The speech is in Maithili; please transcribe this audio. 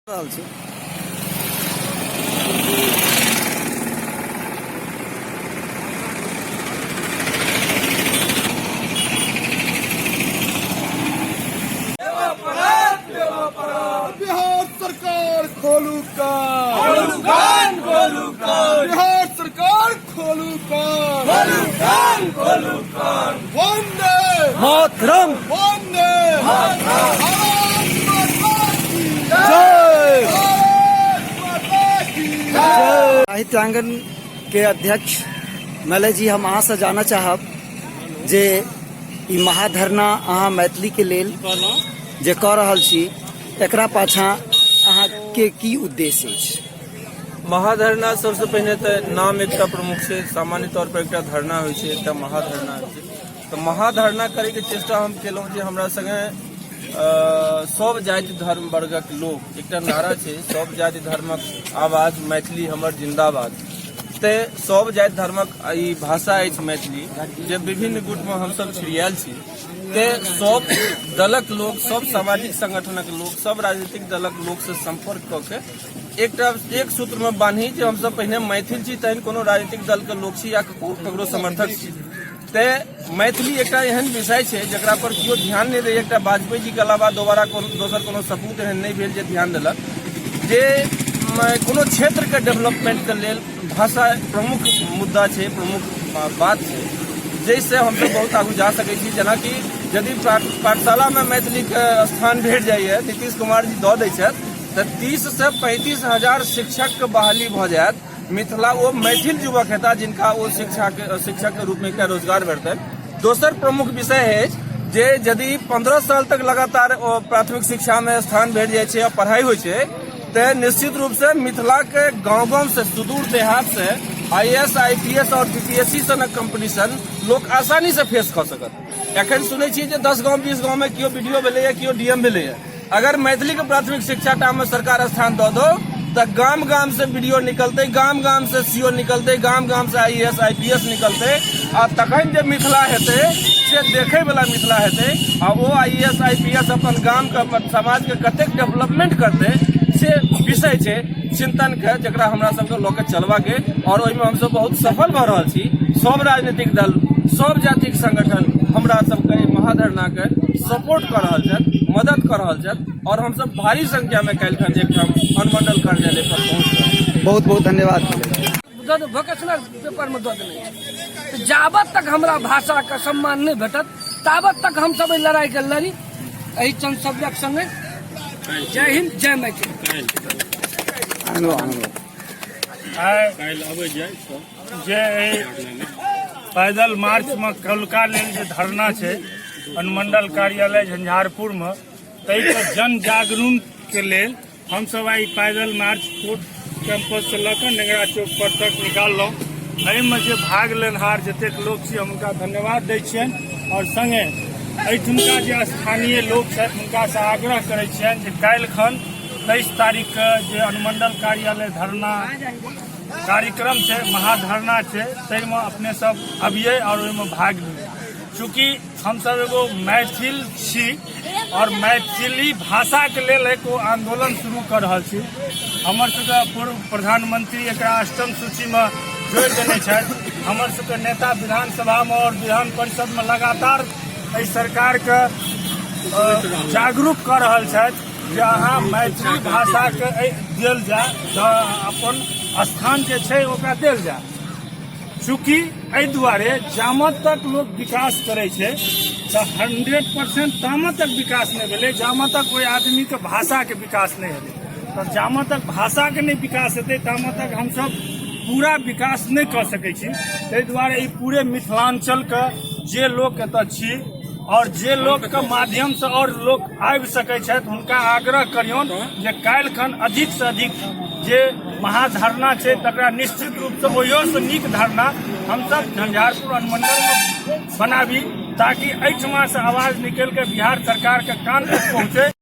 रहल छी। बिहार सरकार खोलू कान, खोलू कान, खोलू कान। बिहार सरकार खोलू कान, खोलू कान, खोलू कान। वंदे मातरम, वंदे मातरम। भारत माता की जय, भारत माता की जय। साहित्य आंगन के अध्यक्ष मलय जी, हम अहाँ से जानऽ चाहब जे ई महाधरना अहाँ मैथिली के लेल जे कऽ रहल छी, एकरा पाछाँ अहाँके की उद्देश्य अछि? महाधरना सबसँ पहिने तऽ नाम एकटा प्रमुख छै। सामान्य तौर पर एकटा धरना होइ छै, एकटा महाधरना होइ छै। तऽ महाधरना करैके चेष्टा हम केलहुँ जे हमरा संगे सब जाति धर्म वर्गक लोक, एकटा नारा छै, सब जाति धर्मक आवाज मैथिली हमर जिंदाबाद। ते सब जाति धर्मक ई भाषा अछि मैथिली, जे विभिन्न गुटमे हमसब छिड़ियायल छी। ते सब दलक लोक, सब सामाजिक संगठनक लोक, सब राजनीतिक दलक लोकसँ सम्पर्क कऽ के एकटा एक सूत्रमे बान्ही जे हमसब पहिने मैथिल छी, तहन कोनो राजनीतिक दलके लोक छी या ककरो समर्थक छी। ते मैथिली एकटा एहन विषय छै जकरा पर केओ ध्यान नहि दैए। एकटा वाजपेयी जीके अलावा दोबारा कोनो दोसर कोनो सपूत एहन नहि भेल जे ध्यान देलक जे कोनो क्षेत्रके डेवलपमेंटके लेल भाषा प्रमुख मुद्दा छै, प्रमुख बात छै, जाहिसँ हमसब बहुत आगू जा सकै छी। जेनाकि यदि पाठशालामे मैथिलीके स्थान भेट जाइए, नीतीश कुमार जी दऽ दै छथि, तऽ 30 से 35 हजार शिक्षकके बहाली भऽ जायत। मिथिला ओ मैथिल युवक हेता जिनका ओ शिक्षाके शिक्षकके रूपमे एकटा रोजगार भेटतनि। दोसर प्रमुख विषय अछि जे यदि 15 साल तक लगातार ओ प्राथमिक शिक्षामे स्थान भेट जाइ छै आ पढ़ाइ होइ छै, तऽ निश्चित रूपसँ मिथिलाके गाँव गाँवसँ, सुदूर देहातसँ I S, I P S आओर बीपीएससी सनक कम्पटीशन लोक आसानीसँ फेस कऽ सकत। एखन सुनै छियै जे 10 गाँव 20 गाँवमे केओ बी भेलैए, केओ डी एम भेलैए। अगर मैथिलीके प्राथमिक शिक्षा टामे सरकार स्थान दऽ दो तऽ गाम गाम से बीडीओ निकलतै, गाम गाम से सीओ निकलतै, गाम गाम से आईएएस आईपीएस निकलतै, आ तखन जे मिथिला हेतै से देखै वाला मिथिला हेतै। आ ओ आईएएस आईपीएस अपन गाम के, अपन समाज के कतेक डेवलपमेंट करतै, से विषय छै चिंतन के, जकरा हमरा सबके लऽ के चलबाक के। और ओहिमे हमसब बहुत सफल भऽ रहल छी। सब राजनीतिक दल, सब जातिक संगठन हमरा सबके एहि महाधरना के सपोर्ट कऽ रहल छथि, मदद कऽ रहल छथि, और हमसब भारी संख्या में काल्हि खन एकठाम अनुमंडल कार्यालय पर पहुंच रहल छी। बहुत बहुत धन्यवाद। वोकेशनल पेपरमे दऽ देने छै। तऽ जाबत तक हमरा भाषाके सम्मान नहि भेटत, ताबत तक हमसब एहि लड़ाइके लड़ी एहि चंद शब्दक संगे। जय हिंद, जय मैथिली। आइ जे एहि पैदल मार्चमे कौलका लेल जे धरना छै अनुमंडल कार्यालय झंझारपुरमे, ताहिके जन जागरणके लेल हमसभ आइ पैदल मार्च कोर्ट कैंपससँ लऽ कऽ नेंगरा चौक पर तक निकाललहुँ। एहिमे जे भाग लेनहार जतेक लोक छी, हम हुनका धन्यवाद दै छियनि, आओर सङ्गे एहिठुमका जे स्थानीय लोक छथि, हुनकासँ आग्रह करै छियनि जे काल्हि खन 23 तारीखके जे अनुमंडल कार्यालय धरना कार्यक्रम छै, महाधरना छै, ताहिमे अपने सब अबियै आओर ओहिमे भाग लियै। चूँकि हमसब एगो मैथिल छी आओर मैथिली भाषाके लेल एक आन्दोलन शुरू कऽ रहल छी। हमर सबके पूर्व प्रधानमंत्री एकरा अष्टम सूचीमे जोड़ि देने छथि। हमर सबके नेता विधानसभामे आओर विधान परिषदमे लगातार एहि सरकारके जागरूक कऽ रहल छथि जे अहाँ मैथिली भाषाके देल जाय, अपन स्थान जे छै ओकरा देल जाय। चूँकि एहि दुआरे जामत तक लोक विकास करै छै तऽ 100% तामत तक विकास नहि भेलै जामत तक ओहि आदमीके भाषाके विकास नहि हेतै। तऽ जामत तक भाषाके नहि विकास हेतै, तामत तक हमसब पूरा विकास नहि कऽ सकै छी। ताहि दुआरे ई पूरे मिथिलाञ्चलके जे लोक एतऽ छी आओर जे लोकके माध्यमसँ आओर लोक आबि सकै छथि, हुनका आग्रह करियौन जे काल्हि खन अधिकसँ अधिक जे महाधरना छै, तकरा निश्चित रूपसँ ओहियोसँ नीक धरना हमसब झंझारपुर अनुमंडलमे बनाबी, ताकि एहिठमासँ आवाज निकलि कऽ बिहार सरकारके कान तक पहुँचे।